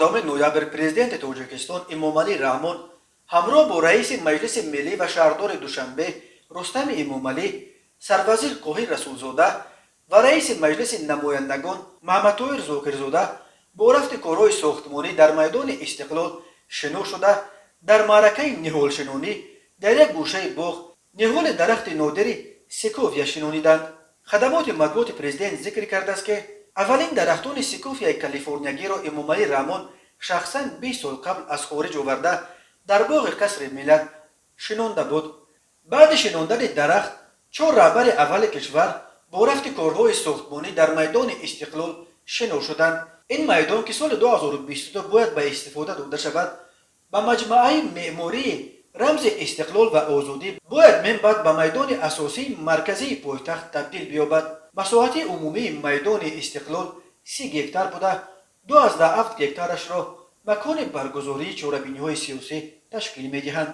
14 ноябр Президенти Тоҷикистон Эмомалӣ Раҳмон ҳамроҳ бо раиси Маҷлиси миллӣ ва шаҳрдори Душанбе Рустами Эмомалӣ, сарвазир Қоҳир Расулзода ва раиси Маҷлиси намояндагон Маҳмадтоир Зокирзода бо рафти корҳои сохтмонӣ дар майдони Истиқлол шинос шуда, дар маъракаи ниҳолшинонӣ дар як гӯшаи боғ ниҳоли дарахти нодири секвоя шинониданд. Хадамоти матбуоти президент зикр кардааст, ки аввалин дарахтони секвояи калифорниягиро Эмомалӣ Раҳмон шахсан 20 сол қабл аз хориҷ оварда, дар боғи Қасри Миллат шинонда буд. Баъди шинондани дарахт чор раҳбари аввали кишвар бо рафти корҳои сохтмонӣ дар майдони Истиқлол шинос шуданд. Ин майдон, ки соли 2022 бояд ба истифода дода шавад, ба маҷмӯаи меъмории рамзи истиқлол ва озодӣ бояд минбаъд ба майдони асосии марказии пойтахт табдил биёбад. Масоҳати умумии майдони Истиқлол 30 гектар буда, 2,7 гектарашро макони баргузории чорабиниҳои сиёсӣ ташкил медиҳанд.